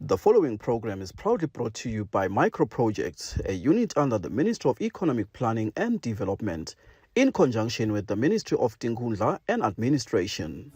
The following program is proudly brought to you by Micro Projects, a unit under the Ministry of Economic Planning and Development, in conjunction with the Ministry of Tinkhundla and Administration.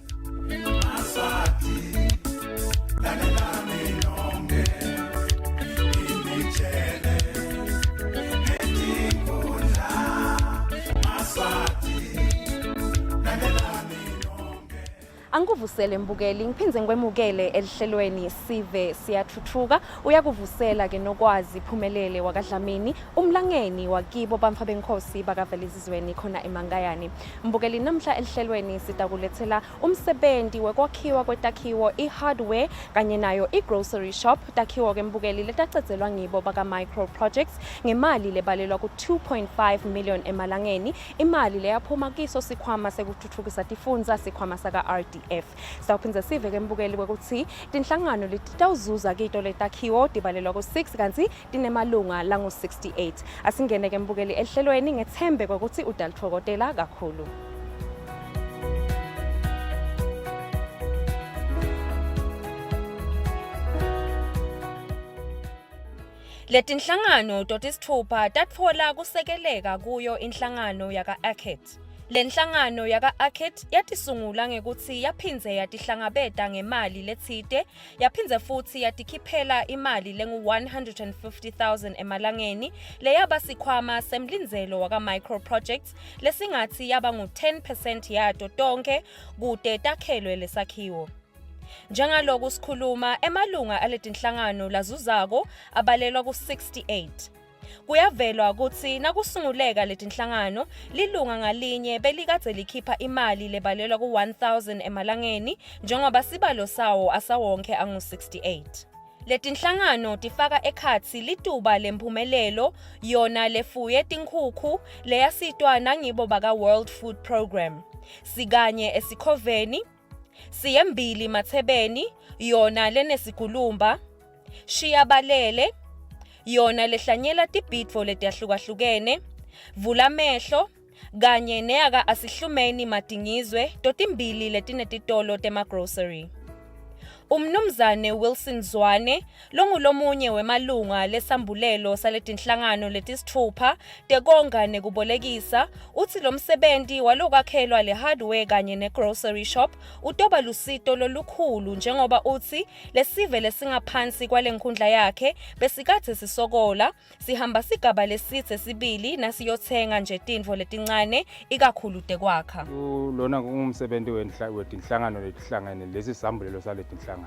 Angikuvusele mbukeli ngiphindze ngikwemukele elihlelweni sive siyathuthuka uyakuvusela ke nokwazi phumelele wakadlamini umlangeni wakibo bamfa benkosi bakavelizizweni khona emankayani mbukeli namhla elihlelweni sitakulethela umsebenzi wekwakhiwa kwetakhiwo i-hardware kanye nayo i-grocery shop takhiwo ke mbukeli letacedzelwa ngibo baka-micro projects ngemali lebalelwa ku-2.5 million emalangeni imali leyaphuma kiso sikhwama sekutfutfukisa tifundza sikhwama saka-RDF. Sitawuphindze sive ke mbukeli kwekutsi tinhlangano letitawuzuza kito letakhiwo tibalelwa ku-6 kantsi tinemalunga langu-68. Asingene ke mbukeli ehlelweni ngetsembe kwekutsi utalitfokotela kakhulu. Letinhlangano totisitfupha tatfola kusekeleka kuyo inhlangano yaka-ACIT. Lenhlangano yaka-ACIT yatisungula ngekutsi yaphindze yatihlangabeta ngemali letsite, yaphindze futsi yatikhiphela imali lengu-150,000 emalangeni leyaba sikhwama semlindzelo waka-Micro Projects lesingatsi yaba ngu-10 percent yato tonkhe kute takhelwe lesakhiwo. Njengaloku sikhuluma, emalunga aletinhlangano lazuzako abalelwa ku-68. Kuyavelwa kutsi nakusunguleka letinhlangano, lilunga ngalinye belikadze likhipha imali lebalelwa ku-1000 emalangeni njengoba sibalo sawo asawonkhe angu-68. Letinhlangano tifaka ekhatsi lituba lemphumelelo yona lefuye tinkhukhu leyasitwa nangibo baka-World Food Programme. Sikanye esikhoveni, Siyembili Mathebeni yona lenesigulumba, Shiya Balele yona lehlanyela tibhidvo letahlukahlukene, Vula Mehlo kanye neyaka Asihlumeni Madingizwe totimbili letinetitolo temagrocery. Umnumzane Wilson Zwane longulomunye wemalunga lesambulelo saletinhlangano letisitfupha tekonga nekubolekisa utsi lomsebenti walokwakhelwa le-hardware kanye ne-grocery shop utoba lusito lolukhulu njengoba utsi lesive lesingaphansi kwalenkhundla yakhe besikadze sisokola sihamba sigaba lesidze sibili nasiyotsenga nje tintfo letincane ikakhulu tekwakha. Lona kungumsebenti wetinhlangano letihlangene lesi sambulelo saletinhlangano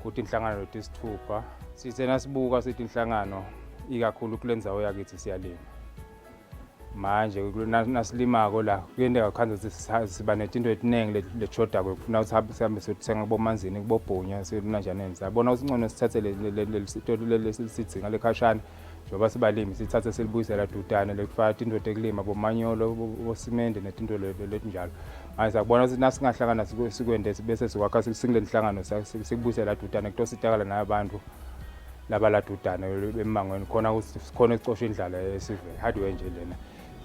kutinhlangano letisitfupha sithe nasibuka sitinhlangano ikakhulu kule ndzawo yakithi siyalima manje nasilimako la kuyenteka kukhandza ukuthi siba netinto letiningi letishodako kufuna ukuthi sihambe siyothenga kubomanzini kubobhunya siyonanjaneni sabona ukuthi ngcono sithathe lesisidzinga lekhashana njengoba sibalimi sithathe silibuyisela dudane lekufaka tinto tekulima bomanyolo bosimende netinto letinjalo manje sakubona ukuthi nasingahlangana sikwente bese sikwakha singule nhlangano sikubuyisela dudane kutositakala nabantu labaladudane emmangweni khona ukuthi sikhona ukucosha indlala esivele hardware nje lena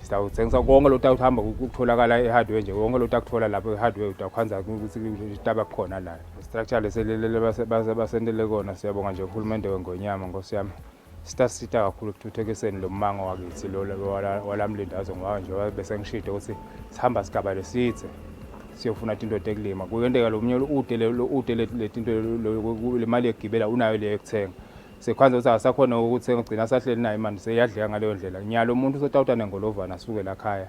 sitawuthengisa konke lokhu akuhamba kutholakala e-hardware nje konke lokhu akuthola lapho e-hardware utawukhanza ukuthi taba khona la structure leselele basentele kona siyabonga nje uhulumende wengonyama nkosi yami sitasita kakhulu ekuthuthukiseni lo mmango wakithi lo walamlindazwe ngoba njengoba bese ngishilo ukuthi sihamba sigaba lesidze siyofuna tinto tekulima kuyenteka lo munye ude ude letinto le mali yekugibela unayo le yekuthenga sekukhanza ukuthi akasakhona ukuthenga ugcina asahleli nayo imali seyadleka ngaleyo ndlela nyalo umuntu usotawuta nengolovana asuke lakhaya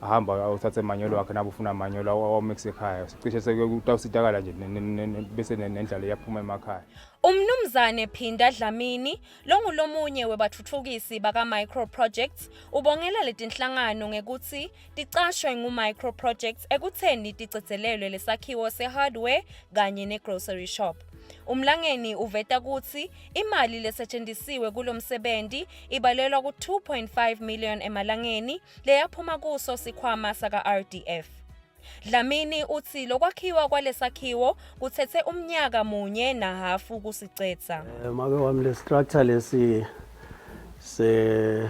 ahamba awuthathe manyolo wakhe nabo ufuna manyolo awamix ekhaya sicishe sekutawusitakala nje bese nendlala iyaphuma emakhaya Umnumzane Phinda Dlamini longulomunye webatfutfukisi baka-Micro Projects ubongela letinhlangano ngekutsi ticashwe ngu-Micro Projects ekutseni ticedzelelwe lesakhiwo se-hardware kanye ne-grocery shop. Umlangeni uveta kutsi imali lesetjentisiwe kulomsebenti ibalelwa ku-2.5 million emalangeni leyaphuma kuso sikhwama saka-RDF. Dlamini utsi lokwakhiwa kwalesakhiwo kutsetse umnyaka munye nahhafu kusicedza. Eh, make wami le structure lesi se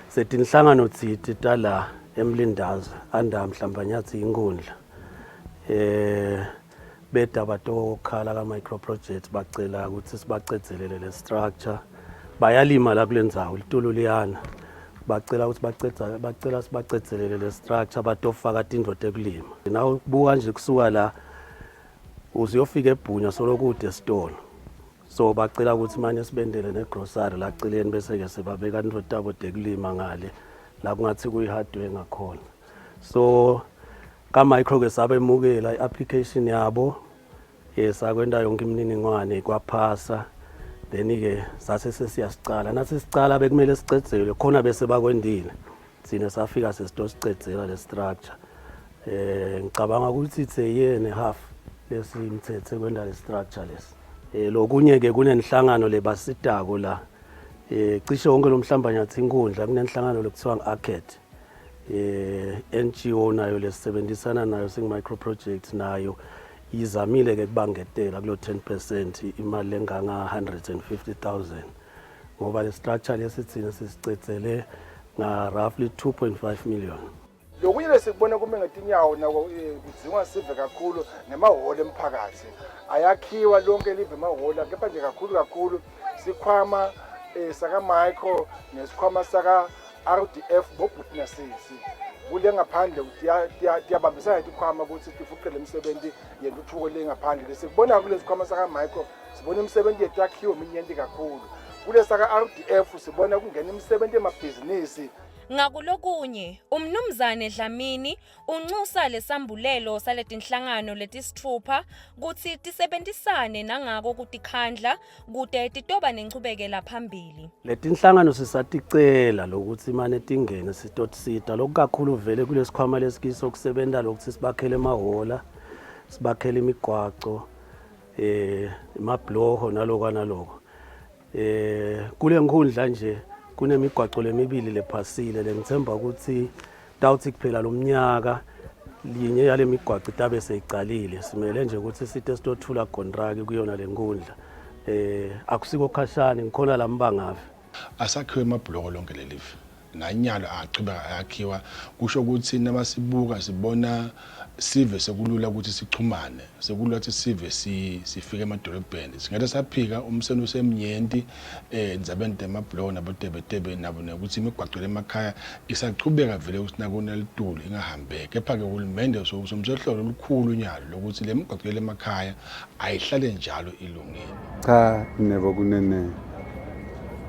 setinhlangano tsite tala emlindazwe anda mhlambanyatsi inkundla eh. Beda batokhala ka-micro project bacela ukuthi sibacedzelele le structure. Bayalima la kule ndzawo litulu liyana. Bacela ukuthi bacedza bacela sibacedzelele le structure batofaka tindvo tekulima. Nawe buka nje kusuka la uze uyofika eBhunya solo kude esitolo. So bacela ukuthi mane sibendele negrocery la celeni bese-ke sebabeka tintfo tabo tekulima ngale la kungathi kuyi-hardware ngakhona. So ka-micro ke sabemukela i-application yabo sakwenta yonke imininingwane kwaphasa then-ke sase sesiyasicala nathi sicala bekumele sicedzelwe khona bese bakwendile thina safika sesitosicedzela le structure ngicabanga ukuthi it's a year and a half lesimthethe kwenda le structure lesi lokunye ke kunenhlangano lebasitako la cishe wonke lo mhlambanyathi inkundla kunenhlangano lekuthiwa ngi-ACAD NGO nayo lesisebenzisana nayo sing-micro project nayo izamile ke kubangetela kulo 10% imali lenganga 150,000 ngoba le structure lesi thina sisicedzele nga roughly 2.5 million. Lokunye lesikubona kume ngetinyawo nako kudzingwa sive kakhulu ngemahholo emphakathi ayakhiwa lonke live emahholo kepha nje kakhulu kakhulu sikhwama saka micro nesikhwama saka RDF bobhuti nasisi kule ngaphandle tiyabambisana tikhwama ukuthi tifuqele imisebenzi yentuthuko le ngaphandle lesikubona kule sikhwama saka micro sibona imisebenzi yethu yakhiwe minyenti kakhulu kule saka RDF sibona kungena imisebenzi emabhizinisi. Ngakulokunye, uMnumzane Dlamini unxusa lesambulelo saletinhlangano letisitfupha kutsi tisebentisane nangako kutikhandla kute titoba nenchubekela phambili. Letinhlangano sisaticela lokuthi mane tingene sitotisita lokukakhulu vele kulesikhwama lesikiso kusebenta lokuthi sibakhele emahhola sibakhele imigwaco emabhuloho naloko naloko. Kule nkhundla nje kunemigwaco lemibili lephasile lengithemba ukuthi tawuthi kuphela lomnyaka linye yale migwaco itabe seyicalile. Simele nje ukuthi site sitothula kontraki kuyona le nkundla. Akusiko khashane ngikhona la mbangave. Asakhiwe emabhuloho lonke lelive nanyalo achubeka ayakhiwa kusho ukuthi nabasibuka sibona sive sekulula ukuthi sichumane sekulula ukuthi sive sifike emadolobheni singathi saphika umseni usemnyenti endzabeni temabhuloho nabotebetebe nabo nekuthi imigwaco lemakhaya isachubeka vele ukuthi nakuna litulu ingahambeki kepha-ke uhulumende somsehlolo olukhulu nyalo lokuthi le migwaco lemakhaya ayihlale njalo ilungile. Cha nebo kunene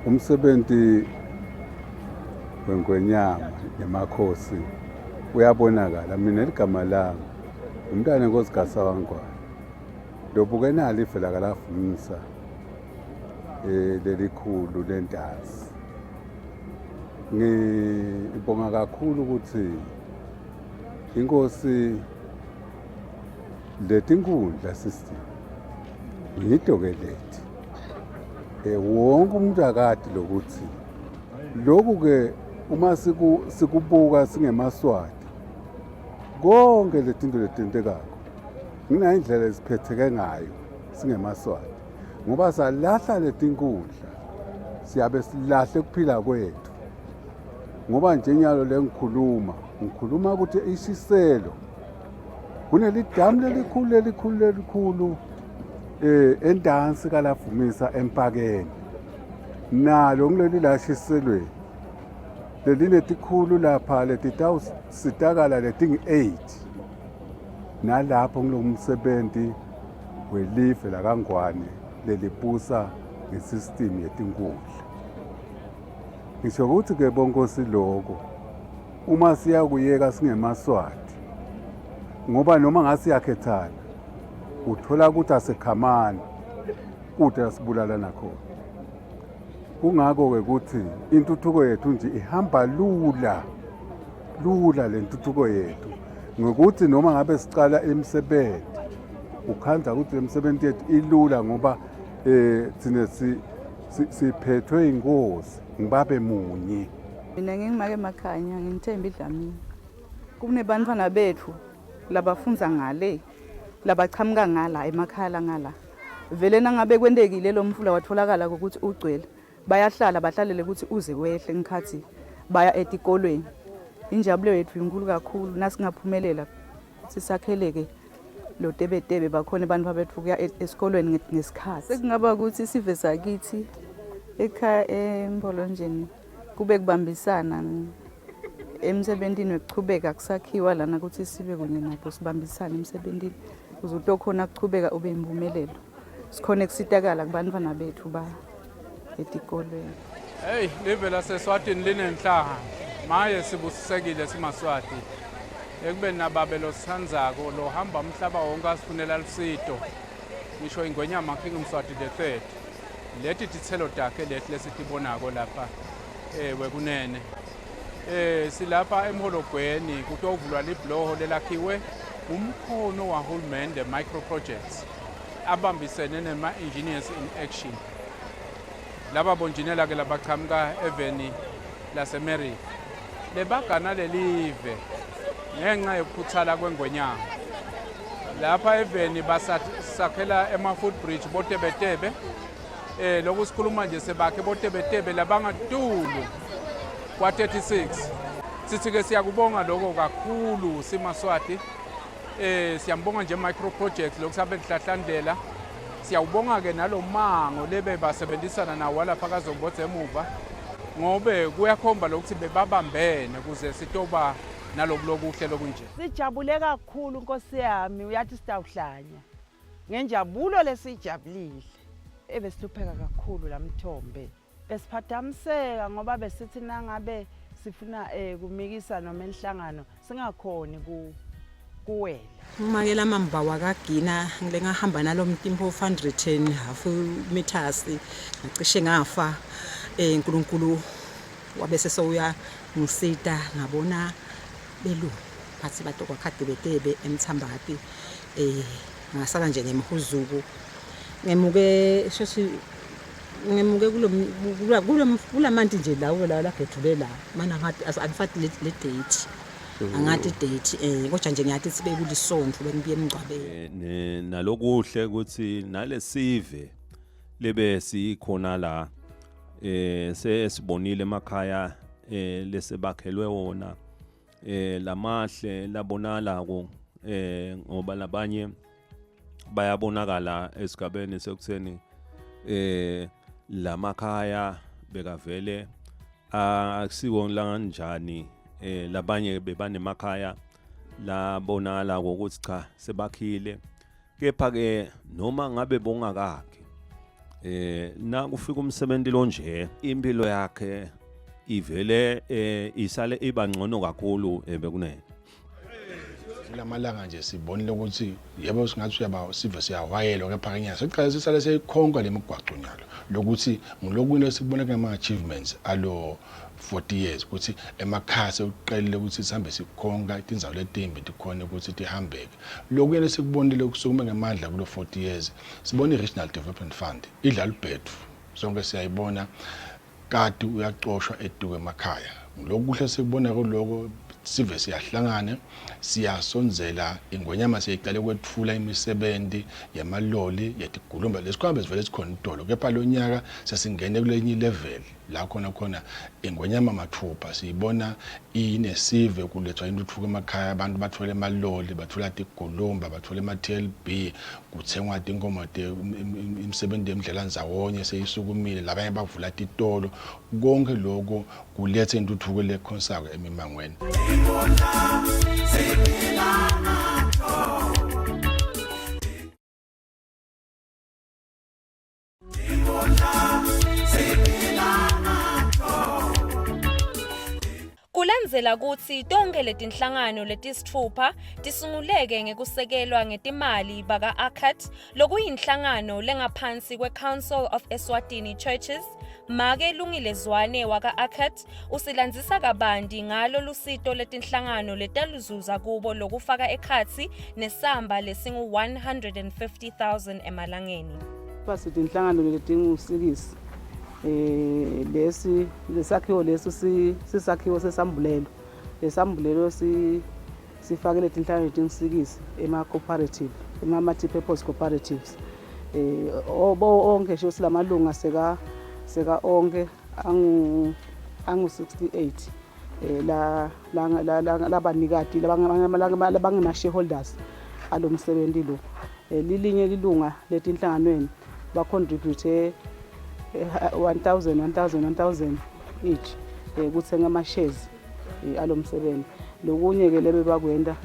umsebenzi wengwenyama nemakhosi uyabonakala. Mina ligama lami umntwana enkosi kaSawangwane lobuke nalo ive lakaLavumisa lelikhulu lentasi. Ngibonga kakhulu ukuthi inkosi letinkundla system ngito ke lethi wonke umuntu akade lokuthi lokhu ke uma sikubuka singemaswati konke letinto letentekako nginayo indlela esiphetheke ngayo singemaswati ngoba salahla letinkundla siyabe silahle kuphila kwethu ngoba nje nyalo lengikhuluma ngikhuluma ukuthi isiselo kunelidamu lelikhulu lelikhulu lelikhulu entansi kaLavumisa empakeni nalo ngileli lashiselweni lelinetikhulu lapha letitawusitakala letingi-8 nalapho ngilomsebenzi welive lakaNgwane lelibusa ngesystem yetinkundla. Ngisho ukuthi ke bonkosi lokho uma siyakuyeka singemaswati ngoba noma ngasiyakhethana uthola ukuthi asekhamani kude lasibulalana khona. Kungakho-ke ukuthi intuthuko yethu nje ihamba lula lula le ntuthuko yethu ngokuthi noma ngabe sicala imisebenzi ukhandla ukuthi le misebenzi yethu ilula ngoba thina siphethwe inkosi ngibabe munye. Mina ngingimake emakhanya ngingithemba iDlamini. Kunebantwana bethu labafunza ngale labachamuka ngala emakhaya ngala. Vele nangabe kwentekile lo mfula watholakala ukuthi ugcwele bayahlala bahlalele ukuthi uze wehle ngikhathi baya etikolweni. Injabulo yethu inkulu kakhulu nasingaphumelela sisakheleke lotebetebe bakhona abantu babethu kuya e-, esikolweni ngesikhathi. Sekungaba ukuthi sive sakithi ekhaya eMbolonjeni kube kubambisana emsebentini wekuchubeka kusakhiwa lana ukuthi sibe kunye nabo sibambisane emsebentini ukuze utokhona kuchubeka ube impumelelo sikhone kusitakala kubantwana bethu ba etikolweni. Hey, live laseSwatini linenhlahla. Maye sibusisekile simaSwati. Ekubeni nababe losithandzako lohamba umhlaba wonke asifunela lusito. Ngisho ingwenyama King Mswati the third. Leti titselo takhe leti lesitibonako lapha wekunene. Silapha eMhologweni kutovulwa libhuloho lelakhiwe ngumkhono wahulumende Micro Projects abambisene nema-Engineers in Action. Laba bonjinela ke labachamuka eveni laseMerika lebagana lelive ngenxa yokukhuthala kwengwenyama. Lapha eveni basakhela ema-footbridge botebetebe. Lokhu sikhuluma nje sebakhe botebetebe labangatulu kwa-36. Sithi-ke siyakubonga lokho kakhulu simaSwati. Siyambonga nje micro project lokhu sabe lihlahlandlela. Siyawubonga-ke nalomango lebe basebenzisana nawo walapha kaZombodze emuva ngobe kuyakhomba lokuthi bebabambene ukuze sitoba naloku lokuhle lokunje. Sijabule kakhulu Nkosi yami, uyathi sitawuhlanya ngenjabulo lesiyijabulile. Ebesihlupheka kakhulu lamthombe. Besiphathamiseka ngoba besithi nangabe sifuna kumikisa noma inhlangano singakhoni ku kuwela. Umakela mamba wakagina ngile ngahamba nalo mtimba of 100 half meters ngacishe ngafa uNkulunkulu wabese sowuya ngisita ngabona belu phathi batokwakha debetebe emthambati ngasala nje ngemhuzuku ngemuke shothi ngemuke kulo kulamanti nje lawo la lagedule la mana ngathi angifati le date angathi date kodwa nje ngiyathi sibe kulisonto bengibuye emngcwabeni. Nalokuhle ukuthi nalesive lebe sikhona la sesibonile emakhaya lesebakhelwe wona lamahle labonalako ngoba labanye bayabonakala esigabeni sekutheni lamakhaya bekavele akusiwo lanjani labanye bebanemakhaya labonakala ukuthi cha sebakhile kepha ke noma ngabe bongakakhi na kufika umsebenzi lonje impilo yakhe ivele isale iba ngcono kakhulu bekunene. Kulamalanga nje sibonile ukuthi yebo singathi uyaba sive siyahwayelwa kepha ke nyalo sekuqale sisale seyikhonka lemigwaco nyalo lokuthi ngulokunye esikubona kuma achievements alo 40 years ukuthi emakhaya sekuqelile ukuthi sihambe sikhonka tindzawo letimbi tikhona ukuthi tihambeke. Lokunye lesikubonile kusukume ngemandla kulo 40 years sibona i-Regional Development Fund idla lubhedvu sonke siyayibona kati uyacoshwa eduke emakhaya. Lokuhle sikubona kuloko sive siyahlangana siyasondzela ingwenyama siyiqale kwetfula imisebenzi yamaloli yetigulumba lesikhwama besivele sikhona idolo kepha lo nyaka sesingene kulenye level la khona khona ingwenyama mathupha siyibona inesive kulethwa intuthuko emakhaya abantu bathola emaloli bathola tigulumba bathola ema-TLB kuthengwa tinkomo imisebenzi yemidlela ndzawonye seyisukumile labanye bavula titolo konke lokho kulethe intuthuko lekhonsako emimangweni. Kulandzela kutsi tonkhe letinhlangano letisitfupha tisunguleke ngekusekelwa ngetimali baka-ACAT, lokuyinhlangano lengaphansi kwe-Council of Eswatini Churches, Make Lungile Zwane waka-ACAT usilandzisa kabanti ngalo lusito letinhlangano letaluzuza kubo lokufaka ekhatsi nesamba lesingu-150,000 emalangeni. Basithi inhlangano letingu-6 lesi lesakhiwo leso sisakhiwo sesambulelo lesambulelo sifake letinhlangano letingu-6 ema-cooperative ema-multi-purpose cooperatives bo onke nje silamalunga seka onke angu 68 la labanikati labangema shareholders. alomsebenti lo. Lilinye lilunga letinhlanganweni ba-contribute 1000 1000 1000 each kuthenga ama-shares alomsebenzi. Lokunye-ke lebe bakwenta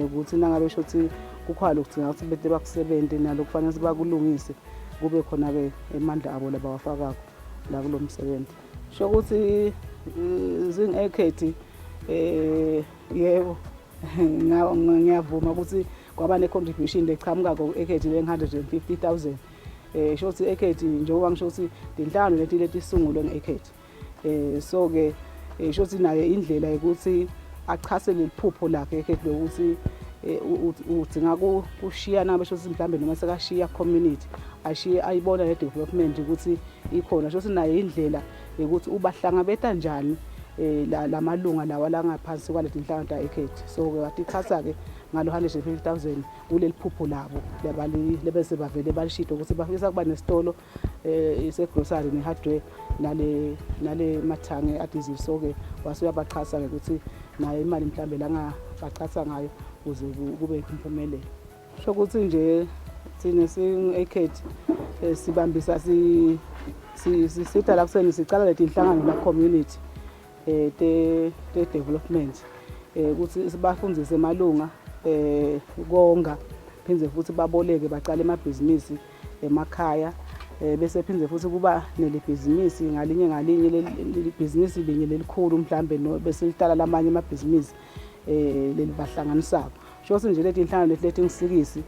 ukuthi nangabe sho ukuthi kukhona lokudzinga ukuthi bete bakusebente nalo kufanele bakulungise, kube khona-ke emandla abo labawafakako la kulo msebenzi. Sho ukuthi zingu-ekhethi, yebo, ngiyavuma ukuthi kwaba ne-contribution lechamuka ekhethi le-150 000. Sho ukuthi ekhethi, njengoba ngisho ukuthi tinhlangano leti letisungulwe nge-ekhethi, so-ke sho ukuthi naye indlela yokuthi achase leli phupho lakhe ekhethi lokuthi udzinga kushiya nabe sho ukuthi mhlambe noma sekashiya community, ashiye ayibona le development ukuthi ikhona. Sho ukuthi naye indlela yokuthi ubahlangabeta njani lamalunga lawa langaphansi kwaleti nhlangano ta-ekhethi. So-ke watichasa-ke ngalo 150 000 kuleli phupho labo lebese bavele balishito ukuthi bafisa kuba nesitolo ise-grocery ne-hardware nale mathange adizili. So-ke wase uyabachasa-ke ukuthi nayo imali mhlambe langabachasa ngayo ukuze kube impumelelo. Sho ukuthi nje thina singu-ekhethi sibambisa sisitha la kuseni sicala leti inhlangano la community te development, ukuthi sibafundise emalunga konga, phindze futhi baboleke, bacale emabhizinisi emakhaya, bese phindze futhi kuba nelibhizinisi ngalinye ngalinye, libhizinisi linye lelikhulu mhlambe bese lihlala lamanye amabhizinisi lelibahlanganisako. Sho nje leti inhlangano leti letingisikisi,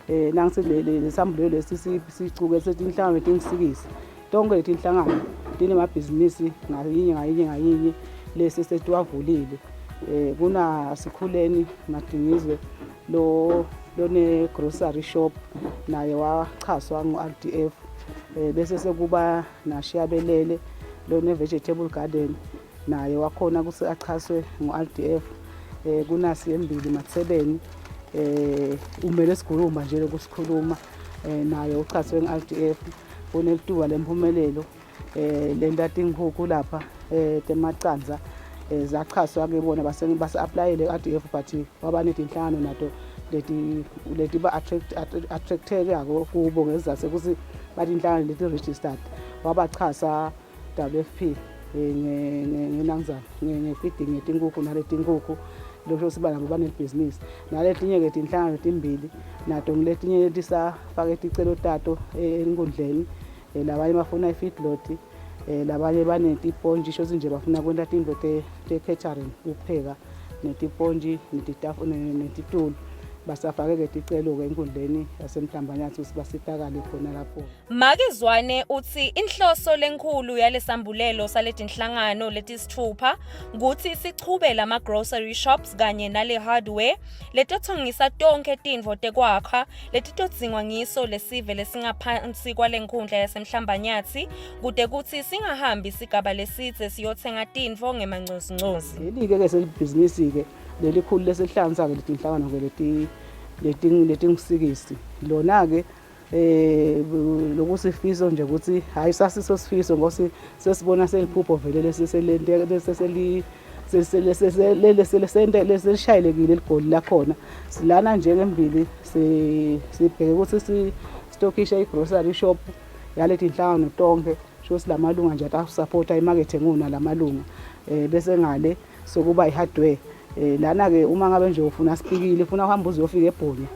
nangithi lesambulelo lesi sicukethe tinhlangano letingisikisi. Tonke leti inhlangano tinemabhizinisi ngayinye ngayinye ngayinye lesi setiwavulile. Kuna Sikhuleni Madingizwe lo lone grocery shop, naye wachaswa ngu-RDF. Bese sekuba naShiyabelele lone vegetable garden, naye wakhona ukuthi achaswe ngu-RDF. Kunasi embili Mathebeni, umele sikhuluma nje lokusikhuluma, naye uchaswe ngu-RDF. Kunelituba lempumelelo lenta tinkhukhu lapha temacandza, zachaswa ke bona, base base-applyele ku-RDF, but waba netinhlangano nato leti leti ba attracted-ako kubo ngesizathu sekuthi bathi inhlangano leti registered. Wabachasa WFP ngenangizana nge-feeding yetinkukhu naletinkukhu, lokho siba nabo banelibhizinisi. Naletinye-ke tinhlangano timbili nato ngiletinye letisafake ticelo tato enkundleni. Labanye bafuna i-feedlot, labanye banetipontji, sho nje bafuna kwenta tintfo te-catering, kupheka, netipontji netitulo. Basafake-ke ticelo-ke enkundleni yaseMhlambanyathi ukuthi basitakale khona lapho. Make Zwane utsi inhloso lenkhulu yalesambulelo saletinhlangano letisitfupha kutsi sichube lama grocery shops kanye nale hardware letotsengisa tonkhe tintfo tekwakha letitodzingwa ngiso lesive lesingaphansi kwalenkhundla yaseMhlambanyathi, kute kutsi singahambi sigaba lesidze siyotsenga tintfo ngemancozuncozi. Leli-ke ke selibhizinisi-ke lelikhulu lesihlanganisa-ke letinhlangano-ke leti leti letingusikisi lona-ke, lokusifiso nje ukuthi hayi, sasiso sifiso ngoba sesibona seliphupho vele lesiselente leseseli leselishayelekile ligoli lakhona. Silana nje ngembili sibheke ukuthi sitokhisha i-grocery shop yaleti inhlangano tonke, sho silamalunga nje atasupporta imakethe nguna lamalunga. Bese ngale sokuba i-hardware. Lana ke uma ngabe nje ufuna sipikile, ufuna uhamba uze uyofika eBhonya.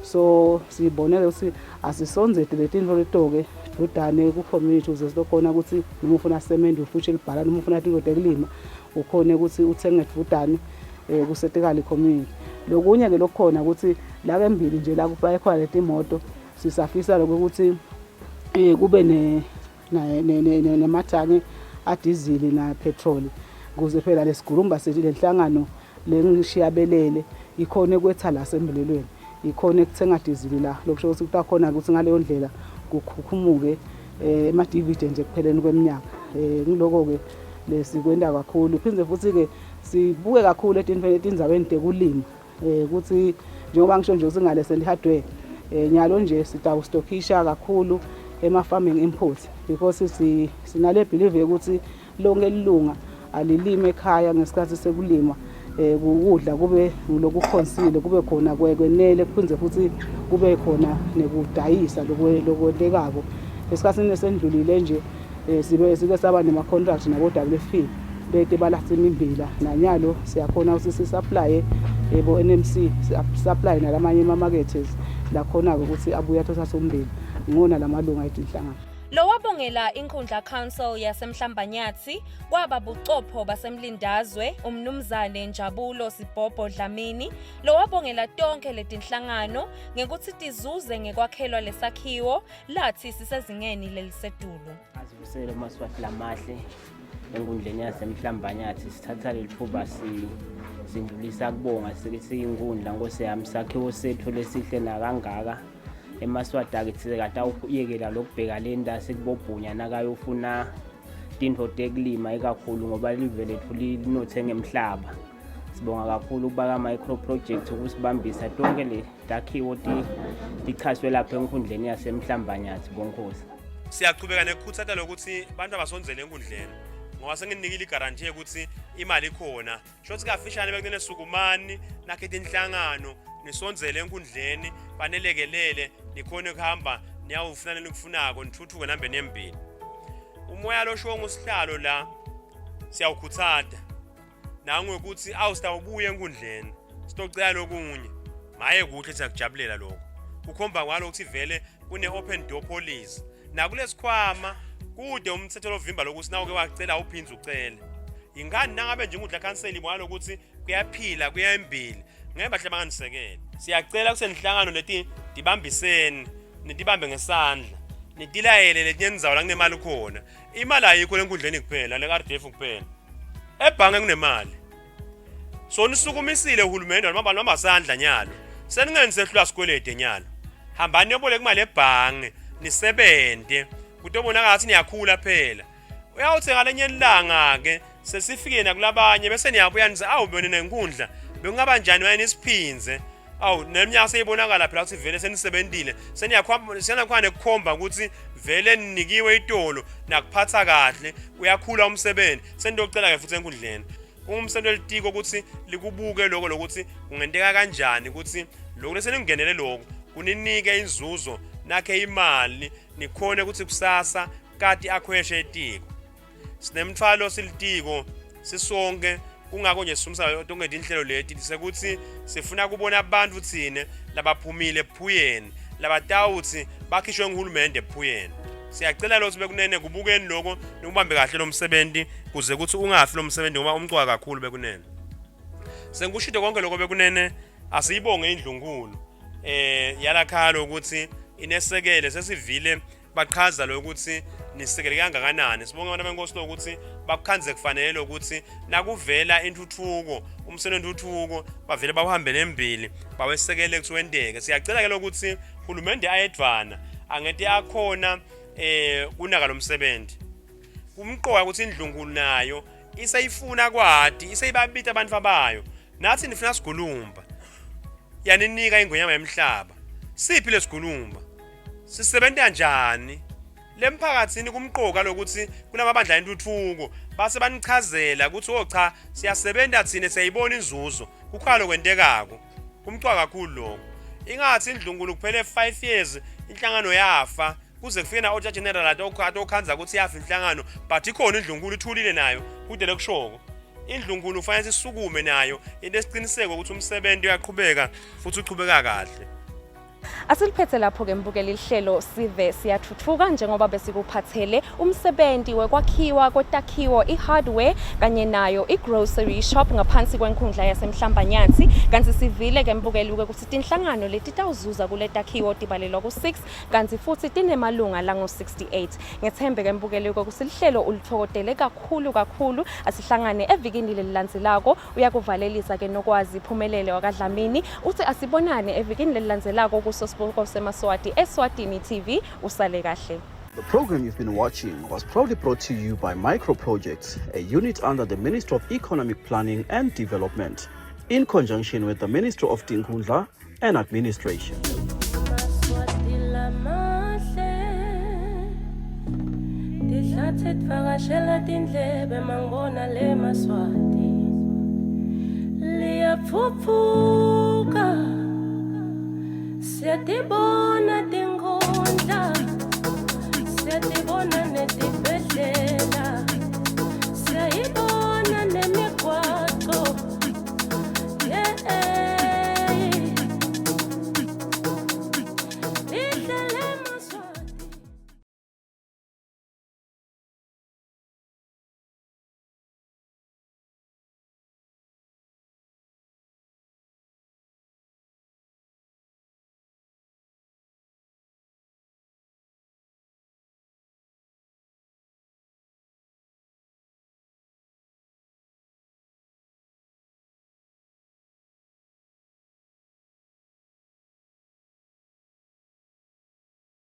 So sibonele ukuthi asisondzete letintfo leto-ke dudane ku-community ukuze sizokhona ukuthi noma ufuna cement ufushe libhala, noma ufuna tintfo tekulima, ukhone ukuthi uthenge dvudane, kusetekale i-community. Lokunye-ke lokukhona ukuthi la kembili nje la kufake khona letimoto, sisafisa lokho ukuthi kube ne nemathangi adizili na petrol, ukuze phela lesigurumba sethu lenhlangano lengishiyabelele ikhona ekwetha la sembulelweni, ikhona ekuthenga dizili la. Lokusho ukuthi kutakhona ukuthi ngaleyo ndlela kukhukhumuke ema-dividends ekupheleni kweminyaka. Ngiloko-ke lesikwenta kakhulu. Phindze futhi-ke sibuke kakhulu etindzaweni tekulima, ukuthi njengoba ngisho nje ukuthi ngale seli-hardware, nyalo nje sitawustokhisha kakhulu ema-farming inputs, because sinale belief yokuthi lonke ilunga alilime ekhaya ngesikhathi sekulima. eh ukudla kube ngulokukhonsile kube khona kwenele kuphinde futhi kube khona nekudayisa lokwentekako esikhathini esendlulile nje eh, sibe sike saba nema-contract nabo-WFP bete balatha imimbila nanyalo siyakhona ukuthi sisuplaye bo-NMC supply nalamanye ama-markets lakhona-ke ukuthi abuye atothatha ummbila ngona lamalunga etinhlangano. Lowabongela inkundla council yaseMhlambanyathi kwaba bucopho baseMlindazwe uMnumzane Njabulo Sibhobho Dlamini lowabongela tonke letinhlangano ngekutsi tizuze ngekwakhelwa lesakhiwo lathi sisezingeni lelisetulu. Asivusele uMaswati lamahle enkundleni yaseMhlambanyathi sithatha leli thuba sindlulisa kubonga siyinkundla nkosi yami sakhiwo sethu lesihle nakangaka emaswati akithi kade awuyekela lokubheka le ntasi kubobhunya nakayofuna tintfo tekulima ikakhulu ngoba live lethu linothe ngemhlaba sibonga kakhulu ukuba ka-micro project ukusibambisa tonke le takhiwo tichaswe lapha enkundleni yasemhlambanyathi bonkhosi siyaqhubeka nekukhuthata lokuthi abantu abasondzele enkundleni ngoba senginikile igaranti yokuthi imali ikhona shothi kafishane bekunene sukumani nakhe inhlangano nisondzele enkundleni banelekelele nikhone kuhamba niyawufuna lenikufunako nithuthuke nambe nembili umoya loshiwo ngusihlalo la siyawukhuthata nangokuthi awu sitawubuya enkundleni sitocela lokunye maye kuhle siyakujabulela lokho kukhomba ngalo ukuthi vele kune-open door policy nakulesikhwama kude umthetho lovimba lokuthi nawuke wacela uphinde ucele ingani nangabe nje inkundla khanseli ibona lokuthi kuyaphila kuya embili ngeke bahle banganisekele siyacela kusenhlangano leti dibambiseni nitibambe ngesandla nitilayele letinye indzawo la kunemali khona imali ayikho lenkundleni kuphela le-RDF kuphela ebhange kunemali so nisukumisile uhulumende noma noma sandla nyalo seningeni sehlula sikwelede nyalo hambani niyoboleka imali ebhange nisebente kutobonakala ukuthi niyakhula phela uyawuthi ngalenye ilanga-ke sesifike nakulabanye bese niyabuya nize awu bene nenkundla bekungaba njani waye nisiphinze awu neminyaka seyibonakala phela ukuthi vele senisebentile seniyakhona nekukhomba ukuthi vele ninikiwe itolo nakuphatha kahle uyakhula umsebenzi senitocela-ke futhi enkundleni kungumsebenzi welitiko ukuthi likubuke lokho lokuthi kungenteka kanjani ukuthi lokhu leseningenele lokhu kuninike inzuzo nakhe imali nikhone ukuthi kusasa kati akhweshe etiko sinemthwalo silitiko sisonke kungako nje sisumisa tonke tinhlelo leti sekuthi sifuna kubona abantu thine labaphumile ephuyeni labatawuthi bakhishwe nguhulumende ephuyeni siyacela lokho bekunene kubukeni lokho nikubambe kahle lo msebenzi kuze kuthi ungafi lo msebenzi ngoba umcoka kakhulu bekunene sengikushito konke lokho bekunene asiyibonge indlunkulu eh yalakhalo ukuthi inesekele sesivile bachaza lokuthi nisekele kangakanani sibonge abantu benkosi lokuthi bakukhanze kufanele ukuthi nakuvela intuthuko umsebenzi wentuthuko bavele bawuhambele embili bawesekele ukuthi wenteke siyacela ke lokuthi hulumende ayedvana angete akhona eh kunaka lomsebenzi kumqoka ukuthi indlunkulu nayo iseyifuna kwati iseyibabita abantu abayo nathi nifuna sigulumba yaninika ingonyama yemhlaba siphi lesigulumba Sisebenza njani? Lemphakathini kumqoka lokuthi kunamabandla entuthuko base banichazela ukuthi oh cha siyasebenza thina siyayibona inzuzo kukhona lokwentekako kumqoka kakhulu lokho ingathi indlunkulu kuphele 5 years inhlangano yafa kuze kufike na-auditor general atokhanza ukuthi yafa inhlangano but ikhona indlunkulu ithulile nayo kude lekushoko indlunkulu kufanele sisukume nayo into esiqiniseko ukuthi umsebenzi uyaqhubeka futhi uchubeka kahle Asiliphethe lapho-ke mbukeli lihlelo sive siyathuthuka njengoba besikuphathele umsebenzi wekwakhiwa kwetakhiwo i-hardware kanye nayo i-grocery shop ngaphansi kwenkundla yasemhlambanyathi kanti sivile-ke mbukeli ukuthi tinhlangano leti tawuzuza kule takhiwo tibalelwa ku-6 kanti futhi tinemalunga langu-68 ngethembe-ke mbukeli ukuthi lihlelo ulithokodele kakhulu kakhulu asihlangane evikini lelilandzelako Uyakuvalelisa ke Nokwazi Phumelele wakaDlamini uthi asibonane evikini lelilandzelako kuso Sibuko semaSwati eSwatini TV usale kahle. The program you've been watching was proudly brought to you by Micro Projects, a unit under the Ministry of Economic Planning and Development, in conjunction with the Ministry of Tinkhundla and Administration. Tihlathe tivakashela tindlebe mangibona le maswati. Liyaphuphuka siyatibona tinkhundla siyatibona.